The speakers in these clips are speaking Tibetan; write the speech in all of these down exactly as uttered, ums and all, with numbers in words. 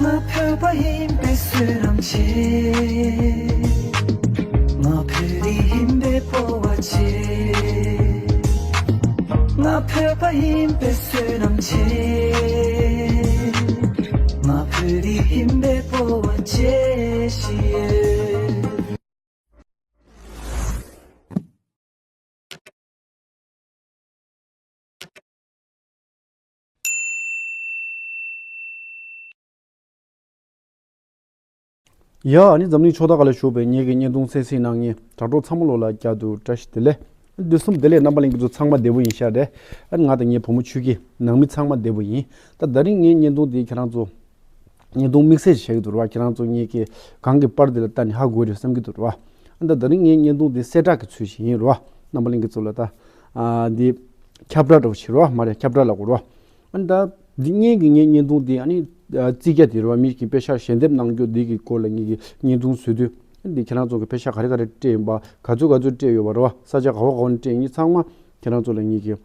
ང་བོད་པ་ཡིན་པའི་བསོད་ནམས་ཆེ། ང་བོད་རིགས་ཡིན་པའི་སྤོབས་པ་ཆེ། ང་བོད་པ་ཡིན་པའི་བསོད་ནམས་ཆེ། ང་བོད་རིགས་ཡིན་པའི་སྤོབས་པ་ཆེ་ཞེས། ཡ། ཨ་ནི་འཛམ་གླིང་ཕྱོགས་མཐའ་ཁག་ལ་བཞུགས་པའི་ངེད་ཀྱི་བརྙན་ཐུང་གསན་གཟིགས་གནང་མཁན་དྲ་གྲོགས་ཚང་མ་ལོ་ལ་བསྐྱར་དུ་བཀྲ་ཤིས་བདེ་ལེགས། དུས་གསུམ་བདེ་ལེགས། རྣམ་པ་ལྷན་རྒྱས་ཚོ་ཚང་མ་བདེ་པོ་ཡིན་ཤག་རེད། ཨ་ནི་ང་དང་ངའི་བུ་མོ་ཆོས་སྐྱིད་ནང་མི་ཚང་མ་བདེ་པོ་ཡིན། ད་ད་རིང་ངའི་བརྙན་ཐུང་འདི་ཁྱེད་རང་ཚོ་བརྙན་ཐུང་དམིགས་བསལ་ཞིག་བྱེད་ཀྱི་འདུག་ར་བ། ཁྱེད་རང་ཚོ་ངེད་ཀྱི་གང་གི་པར་འདི་ལ་ལྟ་ནས་ཧ་གོ་གི་རེད་བསམ་གྱི་འདུག་ར་བ། ཨ་ནི་ད་ད་རིང་ངའི་བརྙན་ཐུང་འདི་གསལ་བསྒྲགས་ཀྱི་ཚུལ་ཞིག་ཡིན་ར་བ། རྣམ་པ་ལྷན་རྒྱས་ཚོ་ལ་ད་ཨ་འདི་ཁྱབ་བསྒྲགས་འདྲ་བོ་བྱེད་ར་བ། མ་རེད། ཁྱབ་བསྒྲགས་ལབ་དགོས་ར་བ། ཨ་ནི་ད་འདི་སྔོན་གྱི་ངའི་བརྙན་ཐུང་འདི་ཨ་ནི་ཨ་རྩིས་རྒྱག་དེ་རེད་བ། མི་གིས་པེ་ཤག་ཞལ་འདེབས་གནང་རྒྱུ་འདི་གི་སྐོར་ལ་ངེད་ཀྱིས་བརྙན་ཐུང་བཟོས་དུས། ཨ་ནི་འདི་ཁྱེད་རང་ཚོ་གིས་པེ་ཤག་ག་རེ་ག་རེ་སྤྲད་ཡོད་པ། ག་ཚོད་ག་ཚོད་སྤྲད་ཡོད་པ་རེད་བ། ས་ཆ་ག་བ་ག་བ་ནས་སྤྲད་ཡིན་ཚང་མ་ཁྱེད་རང་ཚོ་ལ་ངེད་ཀྱིས་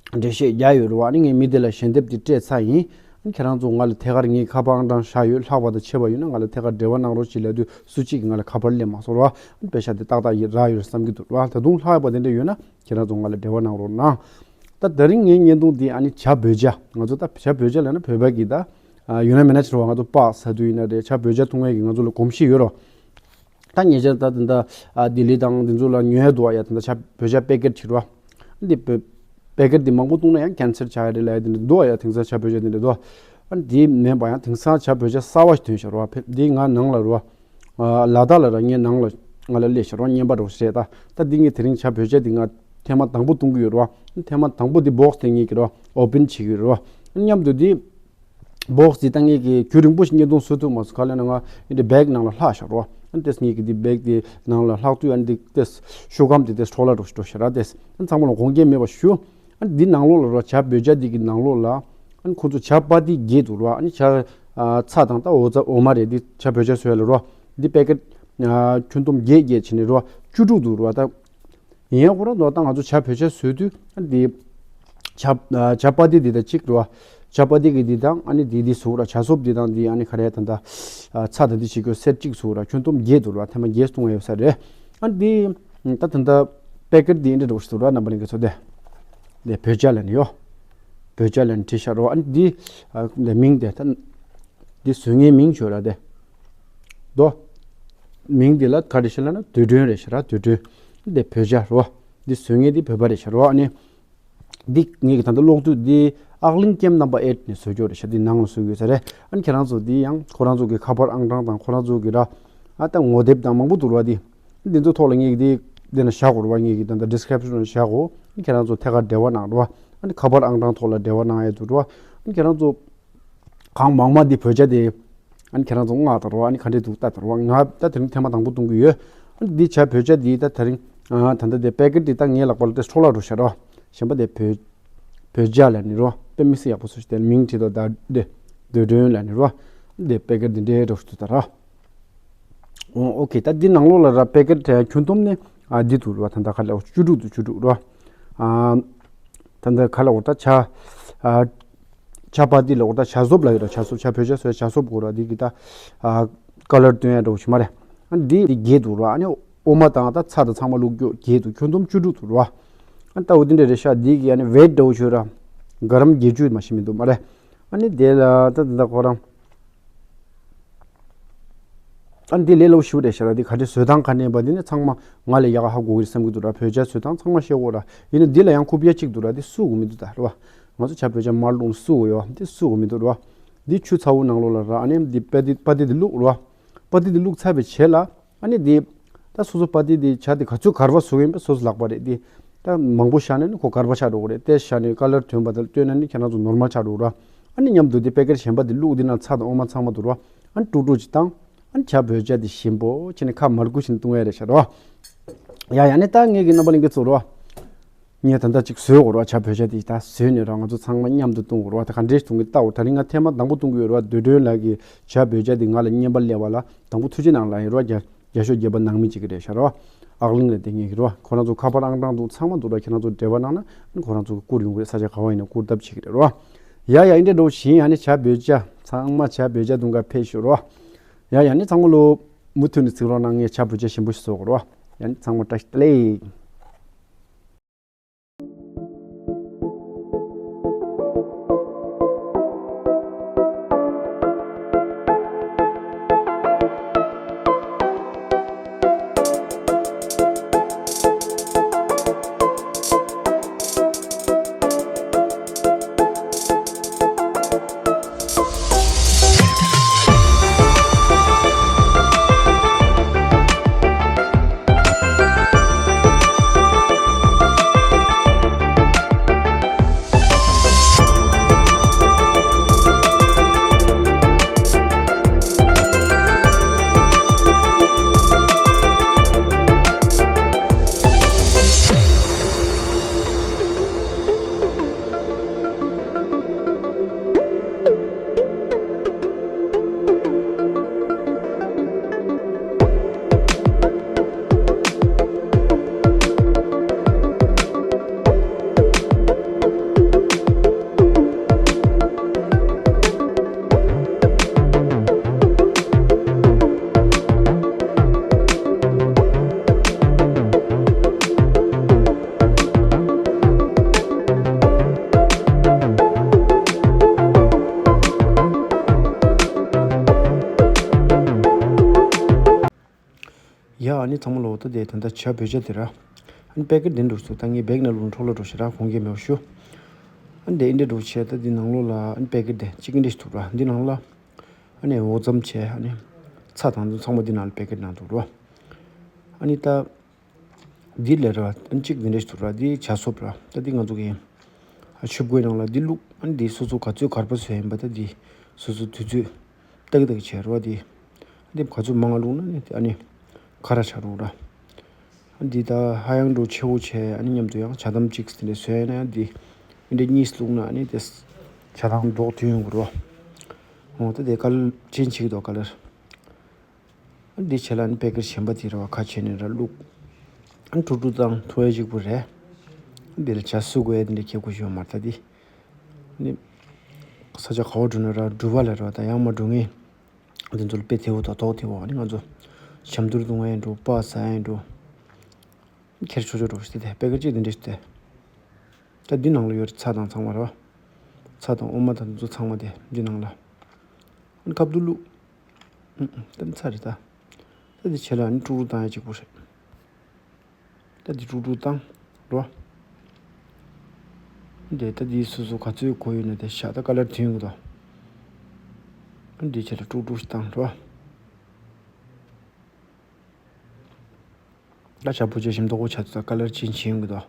འགྲེལ་བཤད་རྒྱག་ཡོད་རེད་བ། ཨ་ནི་ངས་མི་དེ་ལ་ཞལ་འདེབས་དེ་སྤྲད་ཚར་ཡིན། ཨ་ནི་ཁྱེད་རང་ཚོ་ང་ལ་ཐད་ཀར་ངའི་ཁ་པར་ཨང་གྲངས་བཞག་ཡོད། ལྷག་པར་དུ་ཆད་པ་ཡོད་ན་ང་ལ་ཐད་ཀར་འབྲེལ་བ་གནང་རོགས་ཞེས་ལབ་དུས་སུ་གཅིག་གིས་ང་ལ་ཁ་པར་སླེབས་མ་སོང་རེད་བ། ཨ་ནི་པེ་ཤག་དེ་ཏག་ཏག་ཡིན་རག་ཡོད་བསམ་གྱི་འདུག་རེད་བ། ད་དུང་ལྷག་པ་དེ་འདྲ་ཡོད་ན་ཁྱེད་རང་ཚོ་ང་ལ་འབྲེལ་བ་གནང་རོགས་གནང་། ད་ད་རིང་ངའི་བརྙན་ཐུང་འདི་ཨ་ནི་བྱ་བོད་ཇ། ང་ཚོ་ད་བྱ་བོད་ཇ་ལབ་ན་བོད་པ་གི་ད་ཨ་ཡོད་ན་མེད་ན་ཕྱིར་བ། ང་ཚོ་སྤགས་ཟ་དུས་ཡིན་ན་རེད། བྱ་བོད་ཇ་འཐུང་མཁན་གྱི་ང་ཚོ་ལ་གོམས་གཤིས་ཡོད་རེད་བ། ད་ཉེ་ཆར་ད་ད་ལྟ་ཨ་ལྡི་ལི་དང་འདི་ཚོ་ལ་ཉོ་ཡ་འདུག་ཨ། ཡ་ད་ལྟ་བྱ་བོད་ཇ་པེ་ཀེཊ་བྱེད་རོ། འདི་པེ་པེ་ཀེཊ་འདི་མང་པོ་བཏུང་ན་ཡང་ཀན་སར་ཆགས་ཡ་རེད་ལབ་ཡ་དེ་འདྲ་འདུག་ཨ། ཡ་དེང་སང་བྱ་བོད་ཇ་དེ་འདྲ་འདུག་ཨ། འདི་མིན་པ་ཡང་དེང་སང་བྱ་བོད་ཇ་གསར་བ་ཞིག་ཐོན་ཤག་རོ། ཨ་ཕེབས་འདི་ང་ནང་ལ་རོ། ཨ་ལ་དྭགས་ལ་ར་ངའི་ནང་ལ་ང་ལ་སླེབས་ཤག་རོ། རྔན་པ་རོ་ཞེས་ད། ད་འདི་ངས་དེ་རིང་བྱ་བོད་ཇ་འདི་ང་ཐེངས་མ་དང་པོ་བཏུང་གི་ཡོད་རོ། ཐེངས་མ་དང་པོ་འདི་བོགས་དེ་ངས་ཀྱི་རོ་ཨོ་པན་བྱེད་ཀྱི་ཡོད་རོ། མཉམ་དུ་འདི་བོགས་འདི་ད་ངེད་ཀྱིས་རྒྱུན་རིང་པོ་ཞིག་བརྙན་ཐུང་བཟོ་ཐུབ་མ་སོང་། ག་ལབ་ན་ང་འདི་བེག་ནང་ལ་ལྷག་བཞག་རོ། ཨ་ནི་ཏེས་ངེད་ཀྱིས་འདི་བེག་འདི་ནང་ལ་ལྷག་དུས་ཨ་ནི་འདི་ཏེས་ཤོག་སྒམ་འདི་ཏེས་འཕྲོ་བརླག་འགྲོ་འགྲོ་ཤག་ར་ཏེས། ཨ་ནི་ཚང་མ་ལ་དགོངས་འགལ་མེད་པ་ཞུ། ཨ་ནི་འདི་ནང་ལོགས་ལ་རོ་བྱ་བོད་ཇ་འདི་གི་ནང་ལོགས་ལ་ཨ་ནི་ཁོ་ཚོ་བྱ་པ་ཏི་བརྒྱད་འདུག་རོ། ཨ་ནི་བྱ་ཨ་ཚྭ་དང་ད་འོ་ཚ་འོ་མ་རེད། འདི་བྱ་བོད་ཇ་བཟོ་ཡ་ལ་རོ། འདི་པེ་ཀེཊ་ཨ་ཁྱོན་བསྡོམས་བརྒྱད་བརྒྱད་བྱས་ནས་རོ་བཅུ་དྲུག་འདུག་རོ། ད་ཡིན་ཡང་ཁོ་རང་ཚོ་ད་ང་ཚོ་བྱ་བོད་ཇ་བཟོ་དུས་ཨ་འདི་བྱ་ཨ་བྱ་པ་ཏི་འདི་དང་གཅིག་རེད་བ། བྱ་པ་ཏི་གི་འདི་དང་ཨ་ནི་འདི་འདི་བཟོ་ར། བྱ་སོབ་འདི་དང་འདི་ཨ་ནི་ག་རེ་ད་ད་ཨ་ཚྭ་དང་འདི་བྱེད་དགོས་སེ་ཊི་གཅིག་བཟོ་ར། ཁྱོན་བསྡོམས་བརྒྱད་འདུག་ར། ཐེངས་མ་བརྒྱད་བཏུང་ཡོད་ས་རེད། ཨ་འདི་ད་ད་ད་པེ་ཀེཊ་འདི་འདྲ་འགྲོ་བཞིན་འདུག་ར། རྣམ་པ་ལྷན་རྒྱས་ཚོ་དེ་འདི་བོད་ཇ་ལབ་ནི་ཡོ། བོད་ཇ་ལབ་ནི་བྲིས་ཤག་རོ། ཨ་ནི་འདི་ཨ་འདི་མིང་དེ་ད། འདི་བཟོ་མཁན་མིང་བརྗོད་ར་དེ། དོ། མིང་འདི་ལ་ག་རེ་ཞིག་ལབ་ན་འདོད་སྒྲོན་རེད་ཤག་ར། འདོད་སྒྲོན། འདི་བོད་ཇ་རོ། འདི་བཟོ་མཁན་འདི་བོད་པ་རེད་ཤག་རོ། ཨ་ནི། འདི་ངེད་ཀྱི་ད་ལྟ་ཀློག་དུས་འདི་ཨག་གླིང་ཀེམ་རྣམ་པ་ཨེཊ་ནས་བཟོ་རྒྱུ་རེད་ཤག་འདི་ནང་ལ་བཟོ་དགོས་ས་རེད། ཨ་ནི་ཁྱེད་རང་ཚོ་འདི་ཡང་ཁོ་རང་ཚོ་གི་ཁ་པར་ཨང་གྲངས་དང་ཁོ་རང་ཚོ་གི་ར། ཨ་ད་ངོ་དེབ་དང་མང་པོ་འདུག་ར་འདི། འདི་ཚོ་ཐོག་ལ་ངེད་ཀྱི་འདི་འདི་ན་བཞག་དགོས་ར་བ། ངེད་ཀྱི་ད་ལྟ་ཌི་སི་ཀི་རིབ་ཤན་ལ་བཞག་གོ། ཨ་ནི་ཁྱེད་རང་ཚོ་ཐད་ཀར་འབྲེལ་བ་གནང་ར་བ། ཨ་ནི་ཁ་པར་ཨང་གྲངས་ཐོག་ལ་འབྲེལ་བ་གནང་ཡ་འདུག་ར་བ། ཨ་ནི་ཁྱེད་རང་ཚོ། གང་མང་མང་འདི་བོད་ཇ་དེ། ཨ་ནི་ཁྱེད་རང་ཚོ་མངགས་དང་རོ། ཨ་ནི་ག་འདྲས་འདུག་ལྟ་དང་རོ། ང་ད་དེ་རིང་ཐེངས་མ་དང་པོ་བཏུང་གི་ཡོད། ཨ་ནི་འདི་བྱ་བོད་ཇ་འདི་ད་དེ་རིང་ཨ་ད་ལྟ་དེ་པེ་ཀེཊ་འདི་ད་ངའི་ལག་པ་ལ་དེ་འཕྲོ་བརླག་འགྲོ་ཤག་རོ། གཞན་པ་དེ་བོད་བོད་ཇ་ལབ་ནི་རོ། དཔེ་མི་སྲིད་ཡག་པོ་བཟོས་ཤག་དེ་མིང་བྲིས་དང་ད་དེ་འདོད་སྒྲོན་ལབ་ནི་རོ། ཨ་ནི་དེ་པེ་ཀེཊ་འདི་འདྲའི་འགྲོ་ཤག་འདུག་ད་ར། ཨོ་ཨོ་ཁེ། ད་འདི་ནང་ལོགས་ལ་ར་པེ་ཀེཊ་ཁྱོན་བསྡོམས་ནི་ཨ་འདི་འདུག་རོ། ད་ད་ག་ལ་བཅུ་དྲུག་འདུག་བཅུ་དྲུག་རོ། ཨ་ད་ད་ག་ལ་འོ་ད་ཇ་ཨ་ཇ་པ་ཏི་ལ་འོ་ད་ཇ་སོབ་ལ་ཡོད་ར། ཇ་སོབ། ཇ་བོད་ཇ་བཟོ་ཇ་སོབ་གོ་ར། འདི་གི་ད་ཨ་ཀ་ལར་སྟོན་ཡ་འདྲ་བོ་ཞིག་མ་རེད། ཨ་འདི་འདི་བརྒྱད་འདུག་རོ། ཨ་ནི་འོ་མ་དང་ད་ཚྭ་དང་ཚང་མ་བླུགས་རྒྱུ་བརྒྱད་འདུག་ཁྱོན་བསྡོམས་བཅུ་དྲུག་འདུག་རོ། ཨ་ད་འོ་འདི་འདྲ་རེད་ཤག་འདི་གི་ཨ་ནི་ཝེཊ་འདྲ་བོ་ཞིག་ཡོད་ར། ག་རམ་བརྒྱད་ཅུ་མ་ཞིག་མི་འདུག་མ་རེད། ཨ་ནི་དེ་ལ་ད་ད་ད་ཁོ་རང་ཨ་ནི་འདི་ལས་སླ་པོ་ཞེ་པོ་རེད་ཤག་ར། འདི་ག་འདྲས་བཟོ་སྟངས་ག་འདྲས་པ་འདི་ནི་ཚང་མ་ང་ལས་ཡག་ག་ཧ་གོ་གི་རེད་བསམ་གྱི་འདུག་ར། བོད་ཇ་བཟོ་སྟངས་ཚང་མ་ཤེས་གོ་ར། ཡིན་ན་འདི་ལ་ཡང་ཁུབ་ཡ་གཅིག་འདུག་ར། འདི་སུ་གོ་མི་འདུག་ད་ར་བ། ང་ཚོ་ཇ་བོད་ཇ་མར་བླུགས་ནས་སུ་གོ་ཡོད་བ། འདི་སུ་གོ་མི་འདུག་ར་བ། འདི་ཆུ་ཚ་བོ་ནང་ལོགས་ལ་ར། ཨ་ནི་འདི་པ་ཏི་པ་ཏི་འདི་བླུགས་ར་བ། པ་ཏི་འདི་བླུགས་ཚར་བའི་རྗེས་ལ། ཨ་ནི་འདི། ད་སོ་སོ་པ་ཏི་འདི་ཇ་འདི་ག་ཚོད་གར་བ་བཟོ་གི་ཡིན་པ་སོ་སོ་ལག་པ་རེད་འདི། ད་མང་པོ་བཞག་ན་ནི་ཁོ་གར་བ་ཆགས་འགྲོ་གི་རེད། ཏོག་ཙམ་བཞག་ནས་ཀ་ལར་ཐོན་པ་དང་སྟོན་ན་ནི་ཁྱེད་རང་ཚོ་ནོར་མལ་ཆགས་འགྲོ་གི་ར། ཨ་ནི་མཉམ་དུ་འདི་པེ་ཀེཊ་གཞན་པ་འདི་བླུགས། འདི་ནང་ཚྭ་དང་འོ་མ་ཚང་མ་འདུག་ར། ཨ་ནི་དཀྲུག་དཀྲུག་ཅིག་བཏང་། ཨ་ནི་ཇ་བོད་ཇ་འདི་ཞིམ་པོ་བྱས་ནས་ཁ་མར་ཁུ་བྱས་ནས་བཏུང་ཡ་རེད་ཤག་ར། ཡ་ཡ་ནི་ད་ངེད་ཀྱི་རྣམ་པ་ལྷན་རྒྱས་ཚོ་ར། ངས་ད་ལྟ་ཅིག་བཟོས་དགོས་ར། ཇ་བོད་ཇ་འདི་ད་བཟོས་ནས་ར་ང་ཚོ་ཚང་མ་མཉམ་དུ་བཏུང་དགོས་ར། ད་ག་འདྲས་བཏུང་གི་ལྟ་འོ། ད་རིང་ང་ཐེངས་མ་དང་པོ་བཏུང་གི་ཡོད་ར། འདོད་སྒྲོན་ལགས་ཀྱིས་ཇ་བོད་ཇ་འདི་ང་ལ་རྔན་པ་སླེབས་པ་ལ་དང་པོ་ཐུགས་རྗེ་གནང་ལབ་ཡིན་ར། རྒྱ་རྒྱ་ཤོག་བརྒྱད་པ་ནང་མི་གཅིག་གི་རེད་ཤག་ར། ཨག་གླིང་ལ་བསྡད་མཁན་གྱི་ར། ཁོ་རང་ཚོ་ཁ་པར་ཨང་གྲངས་འདུག་ཚང་མ་འདུག་ར། ཁྱེད་རང་ཚོ་འབྲེལ་བ་གནང་ན་ཁོ་རང་ཚོ་གིས་བསྐུར་ཡོང་གི་རེད། ས་ཆ་ག་བ་ཡིན་ན་བསྐུར་ཐབས་བྱེད་ཀྱི་རེད་ར། ཡ་ཡ་ཡིན་འདྲ་འདྲ་བོ་བཞིན་ཡང་ནི་ཇ་བོད་ཇ་ ཚང་མ་ཇ་བོད་ཇ་འཐུང་ག་ཕེབས་ཤོག་རོ། ཡ་ཡ་ནི་ཚང་མ་ལོ། མུ་མཐུད་ནས་གཟིགས་རོགས་གནང་། ངས་ཇ་བོད་ཇ་ཞིམ་པོ་ཞིག་བཟོ་དགོས་རོ། ཡ་ནི་ཚང་མ་བཀྲ་ཤིས་བདེ་ལེགས། ཡ་ཨ་ནི་ཚང་མ་ལོ། ད་དེ་ད་ལྟ་ཇ་བོད་ཇ་དེ་ར། ཨ་ནི་པེ་ཀེ་ཊི་དེ་འདྲ་ཞིག་ད་ངས་བེག་ནང་ལོགས་འཕྲོ་བརླག་འགྲོ་ཞེ་དྲག་གོང་གི་མེད་པ་ཞུ། ཨ་ནི་དེ་འདྲ་འགྲོ་བྱས། ད་འདི་ནང་ལོགས་ལ་ཨ་ནི་པེ་ཀེ་ཊི་དེ་གཅིག་འདྲ་ཞིག་འདུག་ར། འདི་ནང་ལ་ཨ་ནི་འོ་རྩམ་བྱས། ཨ་ནི་ཚྭ་དང་དུ་ཚང་མ་འདི་ནང་ལ་པེ་ཀེ་ཊི་ནང་འདུག་ར། ཨ་ནི་ད་འདི་ལས་ར། ཨ་ནི་གཅིག་འདི་འདྲ་ཞིག་འདུག་ར། འདི་ཇ་སོབ་ར། ད་འདི་ང་ཚོ་གི་ཆུ་བོའི་ནང་ལ་འདི་བླུགས། ཨ་ནི་འདི་སོ་སོ་ག་ཚོད་གར་པ་བཟོས་ཡིན་པ། ད་འདི་སོ་སོ་དུས་ཚོད་ཏག་ཏག་བྱས་རོ། དེ་དེ་ག་ཚོད་མང་ང་བླུགས་ན་ནི་ཨ་ནི་ཁ་ར་ཆགས་འགྲོ་ར། འདི་ད་ཧ་ཡང་འགྲོ་ཆེ་བོ་བྱས། ཨ་ནི་མཉམ་དུ་ཡང་ཇ་དམ་གཅིག་དེ་འདྲ་བཟོས་ན་ཡང་། འདི་འདི་འདྲ་གཉིས་བླུགས་ན་ཨ་ནི་དེ་ཇ་དང་མདོག་མཐུན་ཡོང་གི་རོ། འོ་ད་དེ་ཀ་ལར་ཅན་བྱེད་ཀྱི་འདུག་ཀ་ལར། འདི་བྱས་ལ་ཨ་ནི་པེ་ཀེ་ཊི་གཞན་པ་དེ་ར་བ་ཁ་ཕྱེ་ནས་ར་བླུགས། ཨ་ནི་དཀྲུག་དཀྲུག་བཏང་། ཐུ་བའི་གཅིག་པུ་རེད། འདི་ལ་ཇ་བསུ་དགོས་ཡ་དེ་འདྲ་ཁྱད་ཁུ་ཞིག་ཡོད་མ་རེད། ད་འདི་ནི་ས་ཆ་ག་བ་འགྲོ་ན་ར་འགྲུལ་པ་ལ་ར་ད་ཡར་མར་འགྲོ་མཁན་དེ་ཚོ་ལ་དཔེ་བདེ་བོ་དང་དོགས་བདེ་བོ། ཨ་ནི་ང་ཚོ་ཇ་འཐུང་ཡ་འགྲོ། སྤ་ཟ་ཡ་འགྲོ། ཁྱེར་ཆོག་ཆོག་འགྲོ་ཞིག་དེ། པེ་ཀེ་ཊི་གཅིག་དེ་འདྲ་ཞིག་དེ། ད་འདི་ནང་ལ་ཡོད་རེད། ཚྭ་དང་ཚང་མ་རེད་བ། ཚྭ་དང་འོ་མ་དང་འདི་ཚོ་ཚང་མ་དེ་འདི་ནང་ལ། ཨ་ནི་ཁ་བསྡུ་བླུགས། ཨུ་ཨུ་ད་འདི་ཚྭ་རེད་ད། ད་འདི་བྱས་ལ་ཨ་ནི་དཀྲུག་དཀྲུག་བཏང་ཡ་གཅིག་པོ་རེད། ད་འདི་དཀྲུག་དཀྲུག་བཏང་རོ། འདི་ད་འདི་སོ་སོ་ག་ཚོད་དགོས་ཡོད་ན་དེ་བཞག་ད་ཀ་ལར་དོན་གྱི་དོ། འདི་བྱས་ལ་དཀྲུག་དཀྲུག་ཞིག་བཏང་རོ། ད་ཇ་བོད་ཇ་ཞིམ་མདོག་པོ་ཆགས་ཚར། ཀ་ལར་ཅན་བྱེད་ཡོང་གི་འདུག་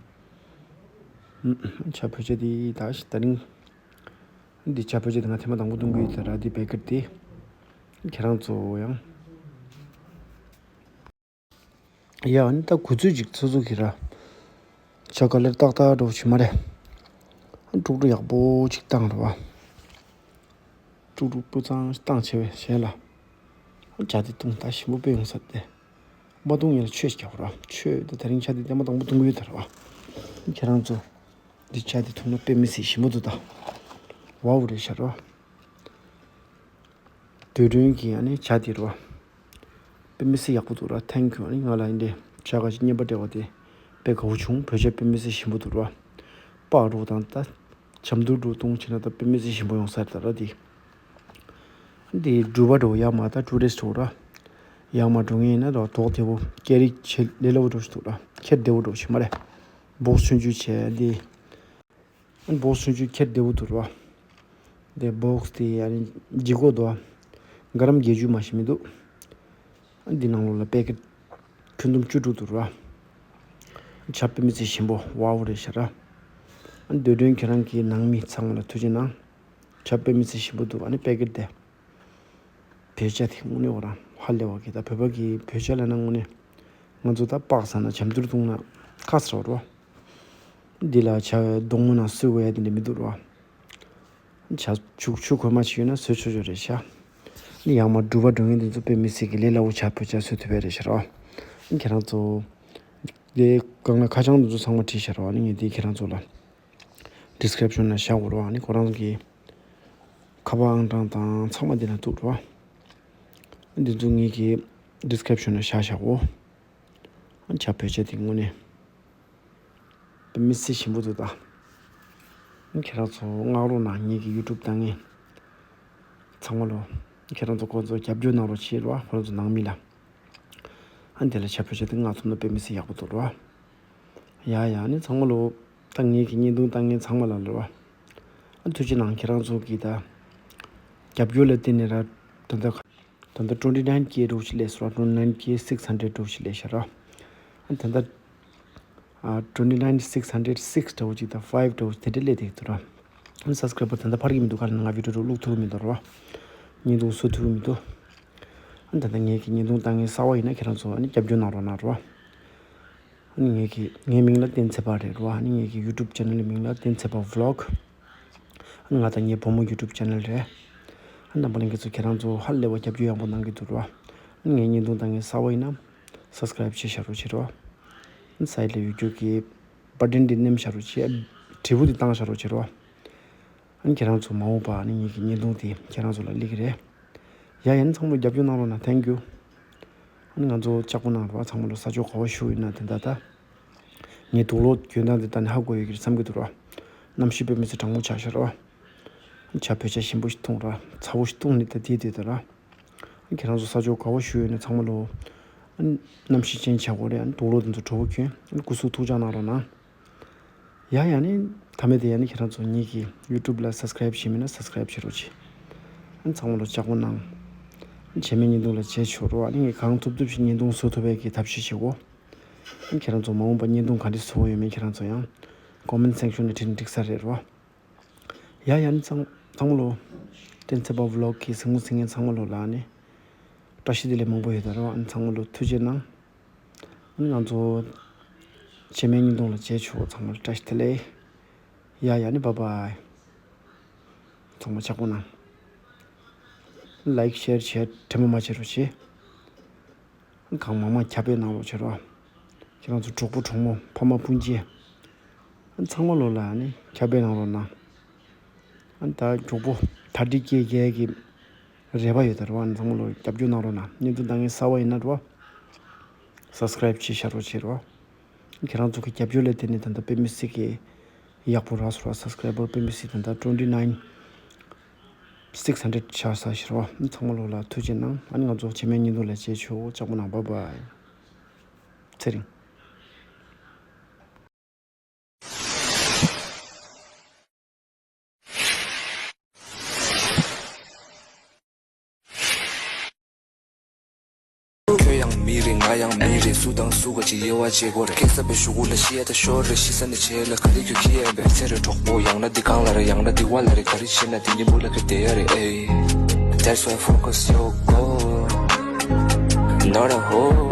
ཨུམ། ཇ་བོད་ཇ་འདི་ད་ཞིག་ད་རིང་། འདི་ཇ་བོད་ཇ་འདི་ང་ཐེངས་མ་དང་པོ་འཐུང་གི་ཡོད་ད་ར། འདི་པེ་ཀེ་ཊི་འདི། ཁྱེད་རང་ཚོ་ཡང་། ཡ་ཨ་ནི་ད་གུ་ཚོད་ཅིག་ཚོད་ཚོད་ཀྱི་ར། ཇ་ཀ་ལར་ཏག་ཏག་འགྲོ་བྱེད་མ་རེད། དཀྲུག་དཀྲུག་ཡག་པོ་ཅིག་བཏང་ར་བ། དཀྲུག་དཀྲུག་སྤུས་གཙང་ཞིག་བཏང་བྱས་པའི་གཞན་ལ། ཇ་དེ་བཏུང་ད་ཞིམ་པོ་དཔེ་ཡོང་ས་དེ། མ་བཏུང་ཡིན་ལ་ཆོས་ཤིག་རྒྱག་ར། ཆོས་དེ་ད་རིང་ཇ་དེ་ཐེངས་མ་དང་པོ་བཏུང་གི་ཡོད་ད་ར་བ། ཁྱེད་རང་ཚོ་འདི་ཇ་དེ་འཐུང་ན་དཔེ་མི་སྲིད་ཞིམ་པོ་འདུག་ད། ཝའོ་རེད་ཤག་ར་བ། འདོད་སྒྲོན་གྱི་ཨ་ནི་ཇ་དེ་ར་བ། དཔེ་མི་སྲིད་ཡག་པོ་འདུག་ར། ཐེང་ཀིའུ། ཨ་ནི་ང་ལ་འདི་ཇ་ག་ཅིག་རྔན་པ་སྤྲད་པ་དེ་དཔེ་དགའ་བོ་བྱུང་། བོད་ཇ་དཔེ་མི་སྲིད་ཞིམ་པོ་འདུག་ར། སྤགས་འགྲོ་དང་ད་ཇ་འཐུང་འགྲོ་བཏུང་བྱས་ན་ད་དཔེ་མི་སྲིད་ཞིམ་པོ་ཡོང་ས་རེད་ད་ར་དེ། འདི་འགྲུལ་པ་འགྲོ་ཡག་མ་ད་ཊུ་རི་སི་ཊི་འགྲོ་ར། ཡག་མ་འགྲོ་མཁན་ཡིན་ན་ད་དོགས་བདེ་བོ་སྐད་རིགས་ཆེ་ལས་སླ་བོ་འགྲོ་ཞིག་འདུག་ར། ཁྱེར་བདེ་བོ་འགྲོ་ཞིག་མ་རེད། སྦོག་སི་ཆུང་ཆུང་བྱས་འདི། སྦོག་སི་ཆུང་ཆུང་ཁྱེར་བདེ་བོ་འདུག་ར། འདི་སྦོག་སི་དེ་ཨ་ནི་ལྗིད་ཁོག་འདུག་ཨ། ག་རམ་བརྒྱད་ཅུ་མ་ཞིག་མི་འདུག་འདི་ནང་ལོགས་ལ་པེ་ཀེ་ཊི་ཁྱོན་བསྡོམས་བཅུ་དྲུག་འདུག་ར། ཇ་དཔེ་མི་སྲིད་ཞིམ་པོ་ཝའོ་རེད་ཤག་ར། འདོད་སྒྲོན་ཁྱེད་རང་གི་ནང་མི་ཚང་མ་ལ་ཐུགས་རྗེ་གནང་། ཇ་དཔེ་མི་སྲིད་ཞིམ་པོ་འདུག་ཨ་ནི་པེ་ཀེ་ཊི་དེ། བོད་ཇ་དེ་དངོས་གནས་འོ་རང་ཧ་ལས་པ་གི། ད་བོད་པ་གི་བོད་ཇ་ལབ་ན་དངོས་གནས་ང་ཚོ་ད་སྤགས་ཟ་ན་ཇ་འཐུང་འཐུང་ན་ཁ་ཟ་རོ། འདི་ལ་ཇ་སྡོང་བོ་ནང་བསྲེས་དགོས་ཡ་དེ་འདྲ་མི་འདུག་རོ། ཇ་ཆུ་ཆུ་གོལ་མ་ཞིག་ཡོད་ན་བཟོས་ཆོག་ཆོག་རེད་ཤག་ནི་ཡང་མ་འགྲུལ་པ་འགྲོ་མཁན་དེ་ཚོ་དཔེ་མི་སྲིད་གི་ལས་སླ་བོ་ཇ་བོད་ཇ་བཟོས་ཐུབ་པ་རེད་ཤག་རོ། ཁྱེད་རང་ཚོ་དེ་སྒང་ལ་ཁ་བྱང་དེ་ཚོ་ཚང་མ་བྲིས་ཤག་རོ། ཨ་ནི་ངས་དེ་ཁྱེད་རང་ཚོ་ལ་ཌི་སི་ཀི་རིབ་ཤོན་ལ་བཞག་དགོས་རོ། ཨ་ནི་ཁོ་རང་གི་ཁ་ ཁ་པར་ཨང་གྲངས་དང་ཚང་མ་འདི་ན་འདུག་རོ། འདི་ཚོ་ངེད་ཀྱི་ཌི་སི་ཀི་རིབ་ཤོན་ན་བཞག་བཞག་གོ། ཨ་བྱ་བོད་ཆས་དེ་དངོས་གནས་དཔེ་མི་སྲིད་ཞིམ་པོ་འདུག་ད། ཨ་ཁྱེད་རང་ཚོ་མངགས་རོགས་གནང་། ངེད་ཀྱི་ཡུ་ཊུབ་ལྟ་མཁན་ཚང་མ་ལོ། ཁྱེད་རང་ཚོ་ཁོ་ཚོ་རྒྱབ་སྐྱོར་གནང་རོགས་བྱེད་རོ། ཁོ་རང་ཚོ་ནང་མི་ལ། ཨ་འདི་ལ་བྱ་བོད་ཆས་དེ་མངགས་ཐུབ་ན་དཔེ་མི་སྲིད་ཡག་པོ་འདུག་རོ། ཡ་ཡ་ནི་ཚང་མ་ལོ། ད་ངེད་ཀྱི་བརྙན་ཐུང་ལྟ་མཁན་ཚང་མ་ལ་ལོ། ཨ་ཐུགས་རྗེ་གནང་། ཁྱེད་རང་ཚོ་གིས་ད་རྒྱབ་སྐྱོར་ལ་བརྟེན་ནས་ར། ད་ལྟ་ད་ལྟ་ཊུ་ཝེན་ཊི་ནའིན་ཀེ་འདྲ་བོ་ཞིག་སླེབས་སོང་ར། ཊུ་ཝེན་ཊི་ནའིན་ཀེ་སིགས་ཧན་ཌེཌ་འདྲ་བོ་ཞིག་སླེབས་ཤག་ར། ཨ་ད་ལྟ་ཨ་ཊུ་ཝེན་ཊི་ནའིན་སིགས་ཧན་ཌེཌ་སིགས་འདྲ་བོ་ཅིག་དང་ཕའིབ་འདྲ་བོ་དེ་འདྲ་སླེབས་བསྡད་ཀྱི་འདུག་ར། ཨ་སབ་སི་ཀ་རའི་བར་ད་ལྟ་འཕར་གྱི་མི་འདུག་ག་ལ་ང་བི་ཌི་ཡོ་འདྲ་བོ་བླུག་ཐུབ་ཀྱི་མི་འདུག་ར། བརྙན་ཐུང་བཟོ་ཐུབ་ཀྱི་མི་འདུག་ཨ་ད་ལྟ་ངེད་ཀྱི་བརྙན་ཐུང་ལྟ་མཁན་གསར་པ་ཡིན་ན་ཁྱེད་རང་ཚོ་ཨ་ནི་རྒྱབ་སྐྱོར་གནང་རོགས་གནང་རོ། ཨ་ནི་ངེད་ཀྱི་ངའི་མིང་ལ་བསྟན་འཚེ་དཔལ་རེད་རོ། ཨ་ནི་ངེད་ཀྱི་ཡུ་ཊུབ་ཅེ་ནལ་གྱི་མིང་ལ་བསྟན་འཚེ་དཔལ་བི་ལོག་ཨ་ནི་ང་དང་ངའི་བུ་མོ་ཡུ་ཊུབ་ཅེ་ནལ་རེད། ཨ་ནི་རྣམ་པ་ལྷན་རྒྱས་ཚོ་ཁྱེད་རང་ཚོ་ཧ་ལས་པ་རྒྱབ་སྐྱོར་ཡག་པོ་གནང་གི་འདུག་རོ། ཨ་ནི་ངའི་བརྙན་ཐུང་ལྟ་མཁན་གསར་པ་ཡིན་ན་སབ་སི་ཀ་རའིབ་བྱེད་བཞག་རོགས་བྱེད་རོ། ཨ་ནི་སའིཌ་ལ་ཡོད་རྒྱུ་གི་བ་ཊན་འདི་མནན་བཞག་རོགས་བྱེད། དྲིལ་བུ་འདི་བཏང་བཞག་རོགས་བྱེད་རོ། ཨ་ནི་ཁྱེད་རང་ཚོ་མ་འོངས་པ་ཨ་ནི་ངེད་ཀྱི་བརྙན་ཐུང་དེ་ཁྱེད་རང་ཚོ་ལ་སླེབས་ཀྱི་རེད། ཡ་ཡ་ནི་ཚང་མ་རྒྱབ་སྐྱོར་གནང་རོགས་གནང་། ཐེང་ཀྱུ། ཨ་ནི་ང་ཚོ་ལྕགས་པོ་གནང་རོགས། ཚང་མ་ལོ་ས་ཕྱོགས་ག་པར་བཞུགས་ཡོད་ན་དེ་འདྲ་ད། ངའི་དུག་ལོག་གྱོན་སྟངས་དེ་ད་ནི་ཧ་གོ་ཡོད་ཀྱི་རེད་བསམ་གྱི་འདུག་རོ། གནམ་གཤིས་དཔེ་མི་སྲིད་གྲང་མོ་ཆགས་ཤག་རོ། ཨ་ནི་བྱ་བོད་ཆས་ཞིམ་པོ་ཞིག་འཐུང་ར། ཚ་པོ་ཞིག་འཐུང་ནས་ད་དེ་དེ་ད་ར། ཨ་ནི་ཁྱེད་རང་ཚོ་ས་ཕྱོགས་ག་པར་བཞུགས་ཡོད་ན་ཚང་མ་ལོ། ཨ་ནི་གནམ་གཤིས་ཅན་ཆགས་དགོས་རེད། ཨ་ནི་དུག་ལོག་དེ་ཚོ་དྲོ་པོ་གྱོན། ཨ་ནི་སྐུ་གཟུགས་ཐུགས་ཅག་གནང་རོགས་གནང་། ཡ་ཡ་ནི་མཐའ་མེད་དེ་ཡ་ནི་ཁྱེད་རང་ཚོ་ངེད་ཀྱི་ཡུ་ཊུབ་ལ་སབ་སི་ཀ་རའིབ་བྱས་མེད་ན་སབ་སི་ཀ་རའིབ་བྱེད་རོགས་གྱིས། ཨ་ནི་ཚང་མ་ལོ་ལྕགས་པོ་གནང་། ཨ་ནི་བྱས་མེད་བརྙན་ཐུང་ལ་མཇལ་ཆོག་རོ། ཨ་ནི་ངས་གང་ཐུབ་ཐུབ་ཞིག་བརྙན་ཐུང་བཟོ་ཐུབ་པའི་གི་ཐབས་ཤེས་བྱེད་གོ། ཨ་ནི་ཁྱེད་རང་ཚོ་མ་འོངས་པ་བརྙན་ཐུང་ག་འདྲ་བཟོ་གི་ཡོད་མེད་ཁྱེད་རང་ཚོ་ཡང་ཀོ་མེན་ཊི་སེག་ཤོན་ནས་བྲིས་ན་འགྲིག་ས་རེད་རོ། ཡ་ཡ་ནི་ཚང་ཚང་མ་ལོ། བསྟན་འཚེ་དཔལ་བི་ལོག་གི་གཟིགས་མོ་གཟིགས་མཁན་ཚང་མ་ལོ་ལ་ཨ་ནི་བཀྲ་ཤིས་བདེ་ལེགས་མང་པོ་ཡོད་ད་རོ། ཨ་ནི་ཚང་མ་ལོ་ཐུགས་རྗེ་གནང་། ཨ་ནི་ང་ཚོ་བྱས་མེད་བརྙན་ཐུང་ལ་མཇལ་ཆོག་ཚང་མ་ལ་བཀྲ་ཤིས་བདེ་ལེགས། ཡ་ཡ་ནི་བཱའི་བཱའི། ཚང་མ་ལྕགས་པོ་གནང་། ལའིཀ་ཤེར་བྱས་དྲན་པ་མ་བརྗེད་རོགས་བྱེད། ཨ་ནི་གང་མང་མང་ཁྱབ་སྤེལ་གནང་རོགས་བྱེད་རོགས། ཁྱེད་རང་ཚོ་གྲོགས་པོ་གྲོགས་མོ་ཕ་མ་སྤུན་མཆེད། ཨ་ནི་ཚང་མ་ལོ་ལ་ཨ་ནི་ཁྱབ་སྤེལ་གནང་རོགས་གནང་། ཨ་ནི་ད་མགྱོགས་པོ་དར་ཏིག་སྐྱེ་རྒྱའི་གི་རེ་བ་ཡོད་ད་རོ། ཨ་ནི་ཚང་མ་ལོ་རྒྱབ་སྐྱོར་གནང་རོགས་གནང་། བརྙན་ཐུང་ལྟ་མཁན་གསར་པ་ཡིན་ན་རོ། སབ་སི་ཀ་རའིབ་བྱེད་བཞག་རོགས་བྱེད་རོ། ཁྱེད་རང་ཚོ་གི་རྒྱབ་སྐྱོར་ལ་བརྟེན་ནས་ད་ལྟ་དཔེ་མི་སྲིད་ཀྱི་ཡག་པོ་རག་སོང་ར། སབ་སི་ཀ་རའི་བར་དཔེ་མི་སྲིད་ད་ལྟ་ཊུ་ཝེན་ཊི་ནའིན་སིགས་ཧན་ཌེཌ་ཆགས་ས་ཞིག་རོ། ཚང་མ་ལོ་ལ་ཐུགས་རྗེ་གནང་། ཨ་ནི་ང་ཚོ་བྱས་མེད་བརྙན་ཐུང་ལ་མཇལ་ཆོག་ལྕགས་པོ་གནང་། བཱའི་བཱའི། ཚེ་རིང་། ཁྱོད་ཡང་མི་རེད། ང་ཡང་མི་རེད། སུ་དང་སུ་ག་ཅིག་དབྱེ་བ་འབྱེད་དགོས་རེད། སྐྱེས་ས་པའི་གཞུག་གུ་ལ་ཤི་ཡ་ད་ཤོར་རེད། ཤི་ས་ནས་བྱེད་ལ་ག་རེ་ཁྱོད་ཁྱི་ཡ་བས། ཚེ་རེ་གྲོགས་པོ་ཡང་ན་འདི་གང་ལ་རེད། ཡང་ན་འདི་བ་ལ་རེད། ག་རེ་བྱེད་ན་འདི་ནི་འབུ་ལ་ཁྱོད་བསྡད་ཡ་རེད། ཨེ། That's why focus your goal, not a hole.